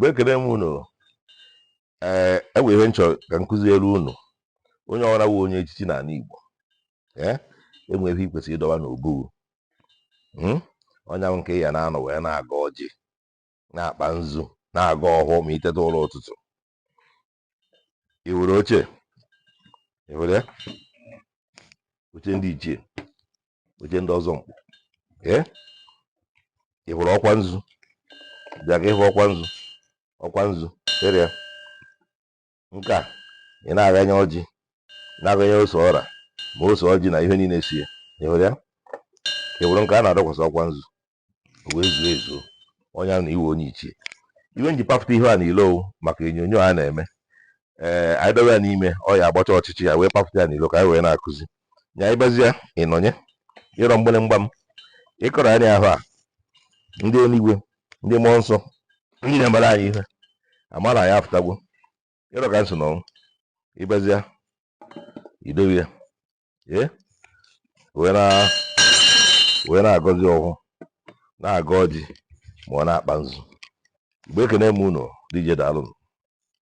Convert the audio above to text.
Igbo, ekene m unu. Ee, enwe ihe m chọrọ ka m kụziere unu. Onye ọbụla wụ onye echichi n'ala Igbo, ee, enwe ihe i kwesịrị ịdọba n'obu. Onye ahụ nke ya na-anọ wee na-agọ ọjị, na-akpa nzu, na-agọ ọhọ ma iteta ụra ụtụtụ. I were oche, i were oche ndị ichie, oche ndị ọzọ mkpụ. Ee, ị hụrụ ọkwa nzu, bịa ka ịhụ ọkwa nzu, ọkwa nzu tere ya. Nke a ị na-aghanye ọjị, na-aghanye ose ọra ma ose ọjị na ihe niile sie. Ị hụrụ ya? Ị hụrụ nke a na-adọkwasị ọkwa nzu, o wee zuo ezuo. Onye ahụ na iwe onye ichie. Iwe nji papụta ihe a n'ilo maka onyonyo a na-eme, ee, anyị dobe ya n'ime ọ ya agbacha ọchịchị ya wee papụta ya n'ilo ka anyị wee na-akụzi nya. Anyị bịazie ịnọnye ịrọ mgbịrịmgba m ịkọrọ anyị ahụ a, ndị eluigwe, ndị mmụọ nsọ, ndị na-emere anyị ihe amara anyị afụtagwo ịrọ ka nsị nọnwụ. Ịbịazie idobe ya, ee, wee na-agọzi ọhụ, na-agọ ọjị ma ọ na-akpa nzu. Igbo, ekene m unu. DJ, daalụ.